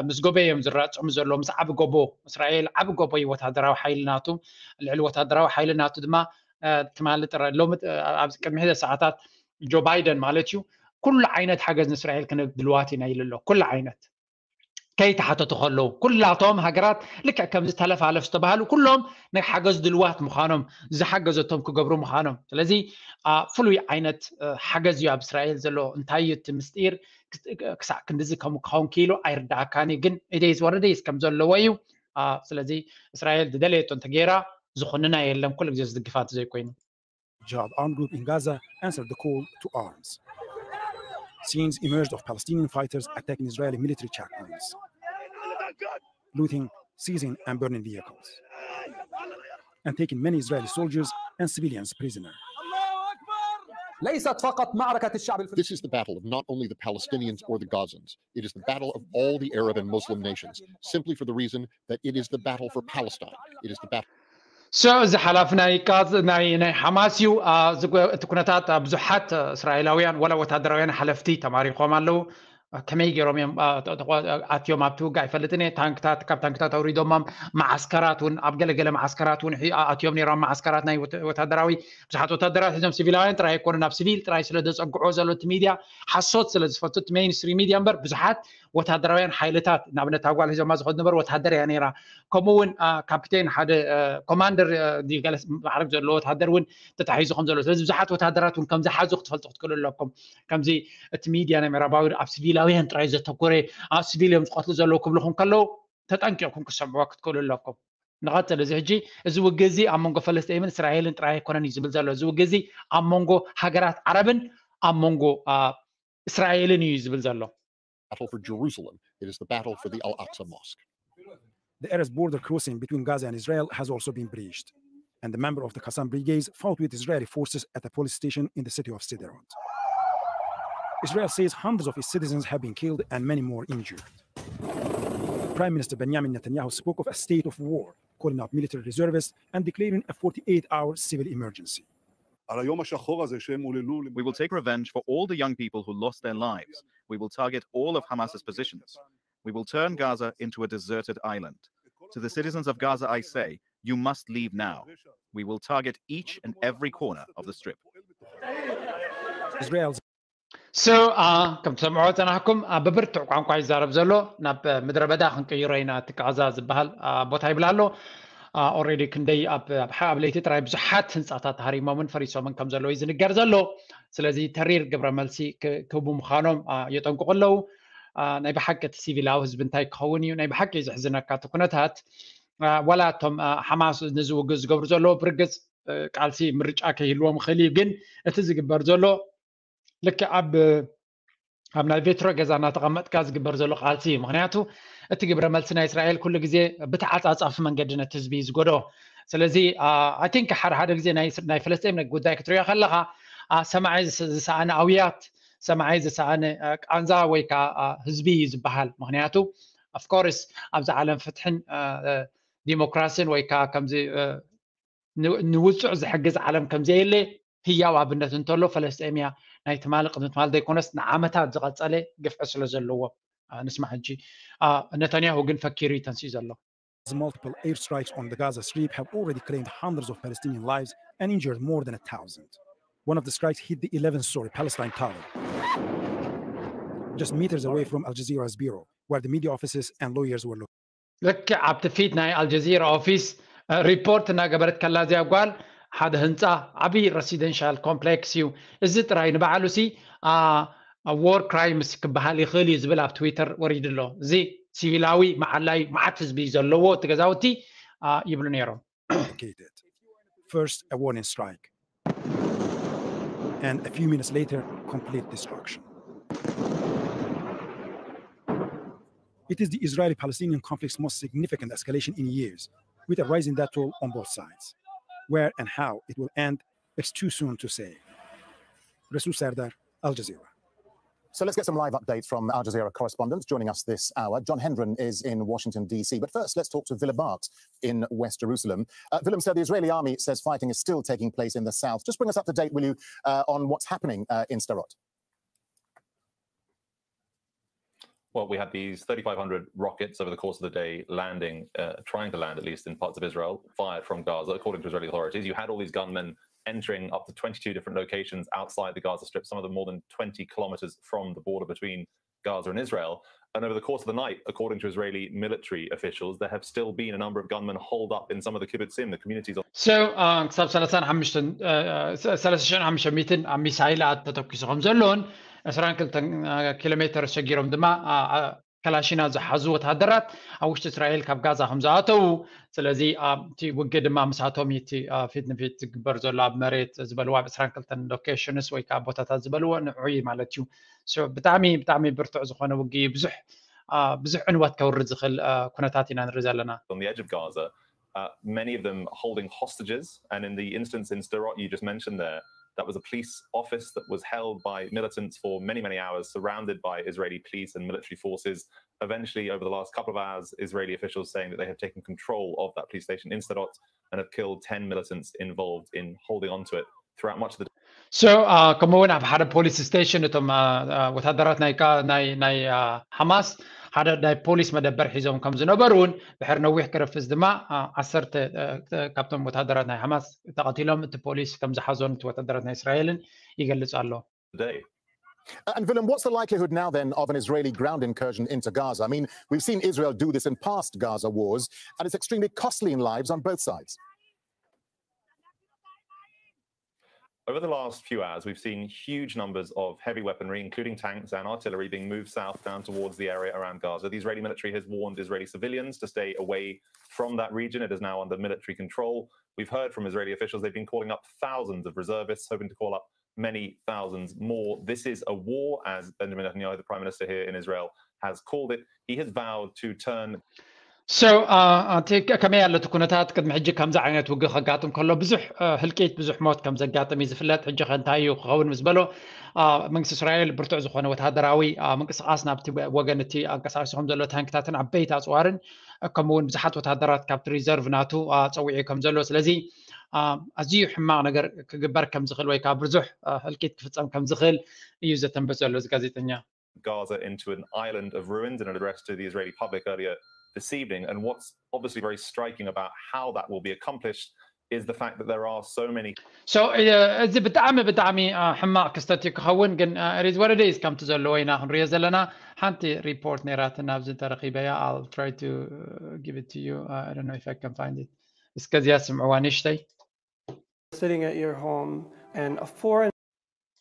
ምስ ጎቦ እዮም ዝራፀሙ ዘለዉ፣ ምስ ዓቢ ጎቦ። እስራኤል ዓቢ ጎቦ እዩ ወታደራዊ ሓይሊ ናቱ። ልዕሊ ወታደራዊ ሓይሊ ናቱ ድማ ትማሊ ጥራይ ሎሚ ኣብዚ ቅድሚ ሕደ ሰዓታት ጆ ባይደን ማለት እዩ ኩሉ ዓይነት ሓገዝ ንእስራኤል ክንህብ ድልዋት ኢና ኢሉ ኣሎ። ኩሉ ዓይነት ከይተሓተቱ ከለዉ ኩላቶም ሃገራት ልክዕ ከምዚ ተለፋለፍ ዝተባሃሉ ኩሎም ናይ ሓገዝ ድልዋት ምዃኖም ዝሓገዘቶም ክገብሩ ምዃኖም። ስለዚ ፍሉይ ዓይነት ሓገዝ እዩ ኣብ እስራኤል ዘሎ። እንታይ እዩ እቲ ምስጢር? ክሳዕ ክንድዚ ከም ክኸውን ክኢሉ ኣይርዳእካን እዩ፣ ግን ኢደይስ ወረደይስ ከም ዘለዎ እዩ። ስለዚ እስራኤል ዝደለየቶ እንተገይራ ዝኹንና የለን፣ ኩሉ ግዜ ዝድግፋ እንተዘይኮይኑ። Jihad armed group in Gaza answered the call to arms. Scenes emerged of Palestinian fighters attacking Israeli military checkpoints, looting, seizing and burning vehicles, and taking many Israeli soldiers and civilians prisoner. ليست فقط معركة الشعب الفلسطيني. This is the battle of not only the Palestinians or the Gazans. It is the battle of all the Arab and Muslim nations, simply for the reason that it is the battle for Palestine. It is the battle. So እዚ ሓላፊ ናይ ቃዝ ናይ ናይ ሓማስ እዩ። እቲ ኩነታት ብዙሓት እስራኤላውያን ወላ ወታደራውያን ሓለፍቲ ተማሪኾም ኣለዉ። ከመይ ገይሮም እዮም ኣትዮም ኣብቲ ውግእ ኣይፈልጥን እየ። ታንክታት ካብ ታንክታት ኣውሪዶሞም፣ መዓስከራት እውን ኣብ ገለገለ መዓስከራት እውን ኣትዮም ነይሮም። መዓስከራት ናይ ወታደራዊ ብዙሓት ወታደራት ሒዞም ሲቪላውያን ጥራይ ኣይኮኑን። ናብ ሲቪል ጥራይ ስለ ዘፀግዖ ዘሎ እቲ ሚድያ ሓሶት ስለ ዝፈቱ እቲ ሜይንስትሪም ሚድያ እምበር ብዙሓት ወታደራውያን ሓይልታት ንኣብነት ኣጓል ሒዞማ ዝኸዱ ነበሩ ወታደር እያ ነይራ። ከምኡ እውን ካፒቴን ሓደ ኮማንደር ማዕረግ ዘለዎ ወታደር እውን ተታሒዙ ከም ዘሎ ስለዚ ብዙሓት ወታደራት እውን ከም ዝሓዙ ክትፈልጡ ክትክእሉ ኣለኩም። ከምዚ እቲ ሚድያ ናይ ምዕራባዊ ኣብ ሲቪላውያን ጥራይ ዘተኮረ ኣብ ሲቪል እዮም ዝቐትሉ ዘለዉ ክብልኹም ከለዉ ተጠንቂቕኩም ክሰምዕዎ ክትክእሉ ኣለኩም። ንቐፅል እዚ ሕጂ እዚ ውግእ እዚ ኣብ መንጎ ፈለስጢምን እስራኤልን ጥራይ ኣይኮነን እዩ ዝብል ዘሎ እዚ ውግእ እዚ ኣብ መንጎ ሃገራት ዓረብን ኣብ መንጎ እስራኤልን እዩ ዝብል ዘሎ። Battle for Jerusalem. It is the battle for the Al Aqsa Mosque. The Erez border crossing between Gaza and Israel has also been breached, and a member of the Qassam Brigades fought with Israeli forces at a police station in the city of Sderot. Israel says hundreds of its citizens have been killed and many more injured. Prime Minister Benjamin Netanyahu spoke of a state of war, calling up military reservists and declaring a forty-eight hour civil emergency. על היום השחור הזה שהם עוללו. We will take revenge for all the young people who lost their lives. We will target all of Hamas's positions. We will turn Gaza into a deserted island. To the citizens of Gaza, I say, you must leave now. We will target each and every corner of the Strip. Israel's so ከም ትሰምዑ ፀናሕኩም ብብርቱዕ ቋንቋ ይዛረብ ዘሎ ናብ ምድረ በዳ ክንቅይሮ ኢና እቲ ቃዛ ዝበሃል ቦታ ይብል ኣሎ። ኦሬዲ ክንደይ ኣብ ለይቲ ጥራይ ብዙሓት ህንፃታት ሃሪሞምን ፈሪሶምን ከም ዘለዉ እዩ ዝንገር ዘሎ። ስለዚ ተሪር ግብረ መልሲ ክህቡ ምዃኖም የጠንቅቑ ኣለዉ። ናይ ብሓቂ እቲ ሲቪላዊ ህዝቢ እንታይ ክኸውን እዩ ናይ ብሓቂ እዩ ዘሕዝነካ እቲ ኩነታት። ዋላ እቶም ሓማስ ንዝውግእ ዝገብሩ ዘለዉ ብርግፅ ቃልሲ ምርጫ ከይህልዎም ይኽእል እዩ ግን እቲ ዝግበር ዘሎ ልክዕ ኣብ ኣብ ናይ ቬትሮ ገዛ እናተቐመጥካ ዝግበር ዘሎ ቃልሲ እዩ። ምክንያቱ እቲ ግብረ መልሲ ናይ እስራኤል ኩሉ ግዜ ብተዓፃፃፊ መንገዲ ነቲ ህዝቢ እዩ ዝጎድኦ። ስለዚ ኣይ ቲንክ ሓደ ሓደ ግዜ ናይ ፈለስጢን ጉዳይ ክትሪኦ ከለካ ሰማዒ ዝሰኣነ ኣውያት ሰማዒ ዝሰኣነ ቃንዛ ወይ ከዓ ህዝቢ እዩ ዝበሃል። ምክንያቱ ኣፍኮርስ ኣብዚ ዓለም ፍትሕን ዲሞክራሲን ወይ ከዓ ከምዚ ንውፅዕ ዝሕግዝ ዓለም ከምዘየለ ህያው ኣብነት እንተሎ ፈለስጤም እያ። ናይ ትማሊ ቅድሚ ትማሊ ዘይኮነስ ንዓመታት ዝቐፀለ ግፍዒ ስለ ዘለዎ ንስማዕ ሕጂ። ነታንያሁ ግን ፈኪሩ እዩ ተንስኡ ዘሎ። Multiple airstrikes on the Gaza Strip have already claimed hundreds of Palestinian lives and injured more than a thousand. One of the strikes hit the eleventh story Palestine Tower, just meters away from Al Jazeera's bureau, where the media offices and lawyers were located. ልክዕ ኣብቲ ፊት ናይ ኣልጀዚራ ኦፊስ ሪፖርት እናገበረት ከላ እዚኣ ጓል ሓደ ህንፃ ዓብዪ ረሲደንሻል ኮምፕሌክስ እዩ። እዚ ጥራይ ንባዕሉ ሲ ዎር ክራይምስ ክበሃል ይኽእል እዩ ዝብል ኣብ ትዊተር ወሪዱ ኣሎ። እዚ ሲቪላዊ መዓላይ መዓት ህዝቢ ዘለዎ እቲ ገዛውቲ ይብሉ ነይሮም። First a warning strike and a few minutes later complete destruction. It is the Israeli-Palestinian conflict's most significant escalation in years, with a rising death toll on both sides. Where and how it will end, it's too soon to say. Rasul Sardar, Al Jazeera. So let's get some live updates from Al Jazeera correspondents joining us this hour. John Hendren is in Washington, D C. But first, let's talk to Willem Marks in West Jerusalem. Uh, Willem, sir, the Israeli army says fighting is still taking place in the south. Just bring us up to date, will you, uh, on what's happening uh, in Sderot? Well, we had these thirty-five hundred rockets over the course of the day landing, uh, trying to land at least in parts of Israel, fired from Gaza, according to Israeli authorities. You had all these gunmen entering up to twenty-two different locations outside the Gaza Strip, some of them more than twenty kilometers from the border between Gaza and Israel. And over the course of the night, according to Israeli military officials, there have still been a number of gunmen holed up in some of the kibbutzim, the communities. So, uh, ክሳብ ሰላሳን ሓሙሽተን ሰላሳ ሽሕን ሓሙሽተ ሚእትን ኣብ ሚሳይላት ተተኪሱ ከም ዘሎን ዕስራን ክልተን ኪሎ ሜትር ሰጊሮም ድማ ከላሽና ዝሓዙ ወታደራት ኣብ ውሽጢ እስራኤል ካብ ጋዛ ከም ዝኣተዉ። ስለዚ ኣብቲ ውግእ ድማ ምስኣቶም እቲ ፊት ንፊት ዝግበር ዘሎ ኣብ መሬት ዝበልዎ ኣብ ዕስራን ክልተን ሎኬሽንስ ወይ ከዓ ቦታታት ዝበልዎ ንዑ ማለት እዩ። ብጣዕሚ ብጣዕሚ ብርቱዕ ዝኾነ ውግእ ብዙሕ ብዙሕ ዕንወት ከውርድ ዝኽእል ኩነታት ኢና ንርኢ ዘለና። On the edge of Gaza, uh, many of them holding hostages. And in the instance in Sderot you just mentioned there, that was a police office that was held by militants for many, many hours, surrounded by Israeli police and military forces. Eventually, over the last couple of hours, Israeli officials saying that they have taken control of that police station in Sderot and have killed ten militants involved in holding onto it throughout much of the day. So ከምኡ እውን ኣብ ሓደ ፖሊስ ስቴሽን እቶም ወታደራት ናይ ሓማስ ሓደ ናይ ፖሊስ መደበር ሒዞም ከም ዝነበሩ እውን ድሕሪ ነዊሕ ክርፍስ ድማ ዓሰርተ ካብቶም ወታደራት ናይ ሓማስ ተቐቲሎም እቲ ፖሊስ ከም ዝሓዞን እቲ ወታደራት ናይ እስራኤልን ይገልጽ ኣሎ። And Willem, what's the likelihood now then of an Israeli ground incursion into Gaza? I mean, we've seen Israel do this in past Gaza wars, and it's extremely costly in lives on both sides. Over the last few hours, we've seen huge numbers of heavy weaponry, including tanks and artillery, being moved south down towards the area around Gaza. The Israeli military has warned Israeli civilians to stay away from that region. It is now under military control. We've heard from Israeli officials. They've been calling up thousands of reservists, hoping to call up many thousands more. This is a war, as Benjamin Netanyahu, the prime minister here in Israel, has called it. He has vowed to turn so እቲ ከመይ ያለት ኩነታት ቅድሚ ሕጂ ከምዚ ዓይነት ውግእ ከጋጥም ከሎ ብዙሕ ህልቂት ብዙሕ ሞት ከም ዘጋጥም እዩ ዝፍለጥ። ሕጂ ከ እንታይ እዩ ክኸውን ምስ በሎ መንግስቲ እስራኤል ብርቱዕ ዝኾነ ወታደራዊ ምንቅስቃስ ናብቲ ወገን እቲ ኣንቀሳቅስኹም ዘሎ ታንክታትን ዓበይቲ ኣፅዋርን ከምኡ እውን ብዙሓት ወታደራት ካብቲ ሪዘርቭ ናቱ ፀዊዑ ከም ዘሎ ስለዚ ኣዝዩ ሕማቕ ነገር ክግበር ከም ዝኽእል ወይ ከዓ ብዙሕ ህልቂት ክፍፀም ከም ዝኽእል እዩ ዘተንብት ዘሎ እዚ ጋዜጠኛ። Gaza into an island of ruins in an address to the Israeli public earlier this evening. And what's obviously very striking about how that will be accomplished is the fact that there are so many. So እዚ ብጣዕሚ ብጣዕሚ ሕማቕ ክስተት እዩ ክኸውን ግን it is what it is ከምቲ ዘለዎ ኢና ክንሪኦ ዘለና። ሓንቲ ሪፖርት ነይራትን ኣብዚ ተረኺበያ I'll try to give it to you. I don't know if I can find it. እስከዚያ ስምዕዋ ንሽተይ sitting at your home and a foreign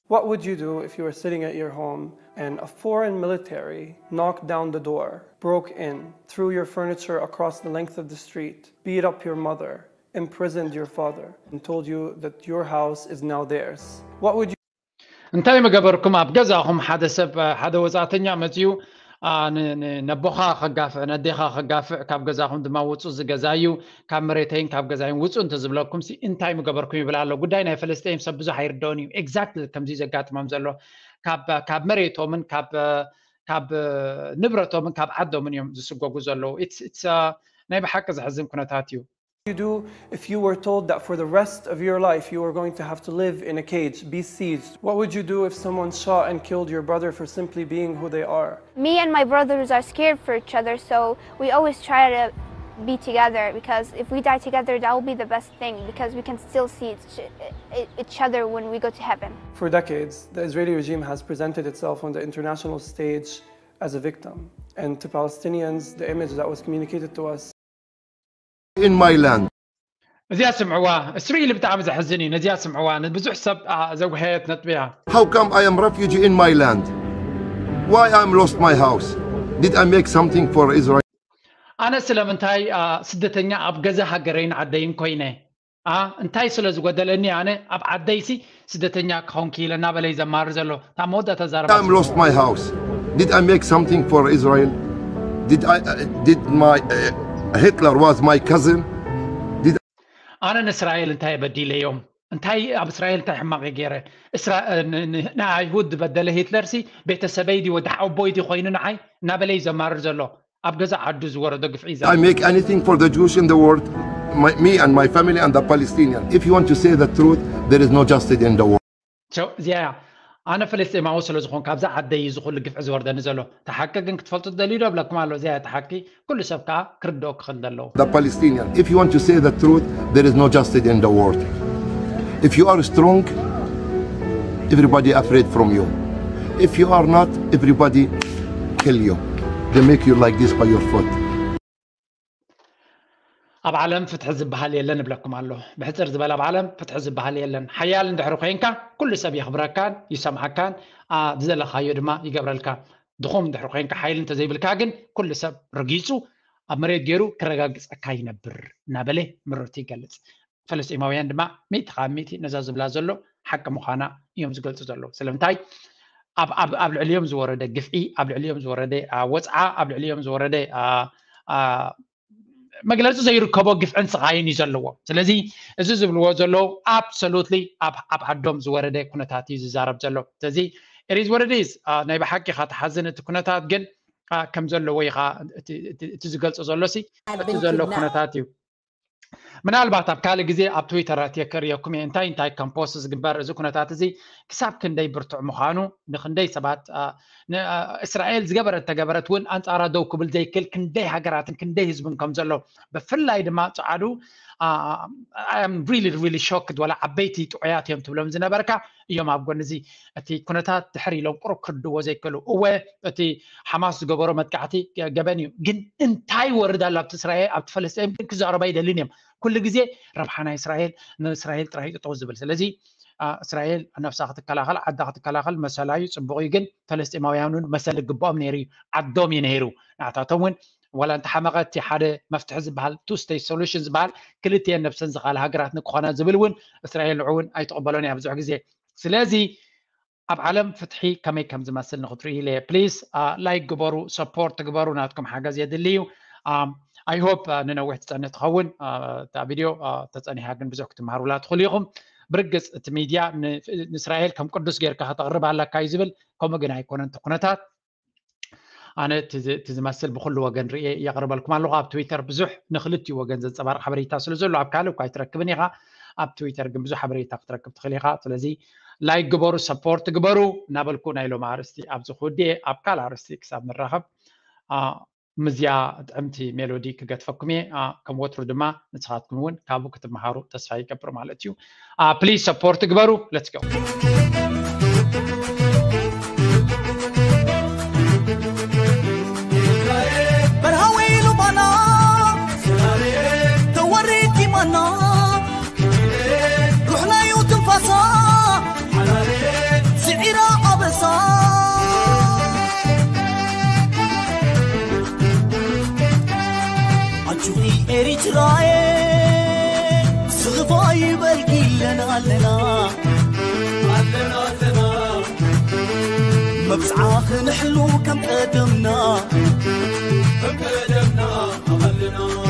What would you do if you were sitting at your home and a foreign military knocked down the door, broke in, threw your furniture across the length of the street, beat up your mother, imprisoned your father, and told you that your house is now theirs? What would you እንታይ ምገበርኩም ኣብ ገዛኹም ሓደ ሰብ ሓደ ወፃእተኛ መፅዩ ነቦኻ ከጋፍዕ ነዴኻ ከጋፍዕ ካብ ገዛኹም ድማ ውፁ ዝገዛ እዩ ካብ መሬተይን ካብ ገዛይን ውፁ እንተዝብለኩም እንታይ ምገበርኩም ይብል ኣሎ። ጉዳይ ናይ ፈለስጤም ሰብ ብዙሕ ኣይርደውን እዩ exactly ከምዚ ዘጋጥሞም ዘሎ ካብ መሬቶምን ካብ ንብረቶምን ካብ ዓዶምን እዮም ዝስጎጉ ዘለዉ። ናይ ብሓቂ ዘሕዝን ኩነታት እዩ። you do if you were told that for the rest of your life you were going to have to live in a cage, be sieged? What would you do if someone shot and killed your brother for simply being who they are? Me and my brothers are scared for each other, so we always try to be together because if we die together, that will be the best thing because we can still see each, each other when we go to heaven. For decades, the Israeli regime has presented itself on the international stage as a victim. And to Palestinians, the image that was communicated to us in my land. እዚኣ ስምዕዋ እስራኤል ብጣዕሚ ዘሕዝን እዩ። ነዚኣ ስምዕዋ ንብዙሕ ሰብ ዘጉሃየት ነጥቢ እያ። How come I am refugee in my land? Why I am lost my house? Did I make something for Israel? ኣነ ስለምንታይ ስደተኛ ኣብ ገዛ ሃገረይን ዓደይን ኮይነ እንታይ ስለ ዝጎደለኒ ኣነ ኣብ ዓደይሲ ስደተኛ ክኸውን ክኢለ እናበለ እዩ ዘማር ዘሎ። እታ መወዳእታ ዛረባ I'm lost my house. Did I make something for Israel? Did I uh, did my uh, Hitler was my cousin? ኣነ ንእስራኤል እንታይ በዲለዮም? እንታይ ኣብ እስራኤል እንታይ ሕማቕ ገይረ? ንኣይሁድ ዝበደለ ሂትለርሲ ቤተሰበይ ድዩ ወዲ ሓወቦይ ድዩ ኮይኑ ንዓይ እናበለ እዩ ዘማርር ዘሎ። ኣብ ገዛ ዓዱ ዝወረዶ ግፍዒ I make anything for the Jewish in the world, my, me and my family and the Palestinian. If you want to say the truth, there is no justice in the world. እዚኣ ኣነ ፍልስጤማዊ ስለ ዝኾን ካብዛ ዓደይ እዩ ዝኹሉ ግፍዒ ዝወርደኒ ዘሎ። ተሓቂ ግን ክትፈልጡ ትደልዩ ዶ ብለኩም ኣሎ። እዚኣ ተሓቂ ኩሉ ሰብ ከዓ ክርድኦ ክኽእል ኣለዎ። The Palestinian, if you want to say the truth, there is no justice in the world. If you are strong, everybody afraid from you. If you are not, everybody kill you. They make you like this by your foot. ኣብ ዓለም ፍትሒ ዝበሃል የለን እብለኩም ኣሎ። ብሕፅር ዝበለ ኣብ ዓለም ፍትሒ ዝበሃል የለን። ሓያል እንድሕሪ ኮይንካ ኩሉ ሰብ የኽብረካን ይሰምዓካን ዝደለኻዮ ድማ ይገብረልካ። ድኹም እንድሕሪ ኮይንካ ሓይሊ እንተዘይብልካ ግን ኩሉ ሰብ ረጊፁ ኣብ መሬት ገይሩ ክረጋግፀካ ይነብር እናበለ ምርቱ ይገልፅ። ፈለስጢማውያን ድማ ሚእቲ ካብ ሚእቲ ነዛ ዝብላ ዘሎ ሓቂ ምዃና እዮም ዝገልፁ ዘለዉ። ስለምንታይ ኣብ ልዕሊኦም ዝወረደ ግፍዒ፣ ኣብ ልዕሊኦም ዝወረደ ወፅዓ፣ ኣብ ልዕሊኦም ዝወረደ መግለፂ ዘይርከቦ ግፍዕን ስቓይን እዩ ዘለዎ። ስለዚ እዚ ዝብልዎ ዘለዉ absolutely ኣብ ዓዶም ዝወረደ ኩነታት እዩ ዝዛረብ ዘሎ። ስለዚ it is what it is። ናይ ብሓቂ ኢኻ ትሓዝን እቲ ኩነታት ግን ከም ዘለዎ ኢኻ እቲ ዝገልፆ ዘሎ ሲ እቲ ዘሎ ኩነታት እዩ። ምናልባት ኣብ ካልእ ግዜ ኣብ ትዊተር ኣትየ ከርእየኩም እየ እንታይ እንታይ ከም ፖስት ዝግበር፣ እዚ ኩነታት እዚ ክሳብ ክንደይ ብርቱዕ ምዃኑ፣ ንክንደይ ሰባት እስራኤል ዝገበረት ተገበረት እውን ኣንጻራ ደው ክብል ዘይክእል ክንደይ ሃገራትን ክንደይ ህዝብን ከም ዘሎ፣ ብፍላይ ድማ ጸዓዱ really really shocked፣ ወላ ዓበይቲ ጥዑያት እዮም ትብሎም ዝነበርካ እዮም ኣብ ጎኒ እዚ። እቲ ኩነታት ድሕር ኢሎም ቁሩብ ክርድዎ ዘይክእሉ፣ እወ እቲ ሓማስ ዝገበሮ መጥቃዕቲ ገበን እዩ፣ ግን እንታይ ይወርድ ኣሎ ኣብቲ እስራኤል ኣብቲ ፈለስጢን ግን ክዛረቡ ኣይደልን እዮም። ኩሉ ግዜ ረብሓ ናይ እስራኤል፣ ንእስራኤል ጥራይ ጠጠው ዝብል። ስለዚ እስራኤል ነብሳ ክትከላኸል፣ ዓዳ ክትከላኸል መሰላ እዩ፣ ጽቡቕ እዩ። ግን ፈለስጢማውያን እውን መሰል ዝግብኦም ነይሩ እዩ፣ ዓዶም እዩ ነይሩ። ንዓታቶም እውን ዋላ እንተሓመቐ እቲ ሓደ መፍትሒ ዝበሃል two state solution ዝበሃል ክልቲኤን ነብሰን ዝኻል ሃገራት ንክኾና ዝብል እውን እስራኤል ንዑ እውን ኣይትቕበሎን እያ ብዙሕ ግዜ። ስለዚ ኣብ ዓለም ፍትሒ ከመይ ከም ዝመስል ንክትርኢ ኢለ እየ። ፕሊስ ላይክ ግበሩ፣ ሰፖርት ግበሩ፣ ናትኩም ሓገዝ የድሊ እዩ። I hope ንነዊሕ ትጸንህ ትኸውን እታ ቪድዮ፣ ተጸኒሓ ግን ብዙሕ ክትመሃሩላ ትኽእሉ ኢኹም። ብርግጽ እቲ ሚድያ ንእስራኤል ከም ቅዱስ ጌርካ ከተቕርብ ኣለካ እዩ ዝብል፣ ከምኡ ግን ኣይኮነን እቲ ኩነታት። ኣነ እቲ ዝመስል ብኩሉ ወገን ርእየ የቕርበልኩም ኣለኹ። ኣብ ትዊተር ብዙሕ ንክልቲኡ ወገን ዘንጸባርቕ ሓበሬታ ስለ ዘሎ ኣብ ካልእ እኳ ኣይትረክብን ኢኻ፣ ኣብ ትዊተር ግን ብዙሕ ሓበሬታ ክትረክብ ትኽእል ኢኻ። ስለዚ ላይክ ግበሩ፣ ሰፖርት ግበሩ እናበልኩ ናይ ሎሚ ኣርእስቲ ኣብዚ ክውድእ እየ። ኣብ ካልእ ኣርእስቲ ክሳብ ንራኸብ ምዝያ ጥዕምቲ ሜሎዲ ክገድፈኩም እየ። ከም ወትሩ ድማ ንስኻትኩም እውን ካብኡ ክትመሃሩ ተስፋ ይገብር ማለት እዩ። ፕሊዝ ሰፖርት ግበሩ። Let's go። በርሃ ወይሉ ባና ተወሪድ ዲማና ሩሕናዩ ትንፋሳ ስዒራ ኣበሳ ኣንቹኺ ኤሪትራየ ስኽፋ ይበልኪ ኣለና ኣለና ኣለና ኣለና መብጽዓ ክንሕሉ ከም ቀደምና ከም ቀደምና ኣለና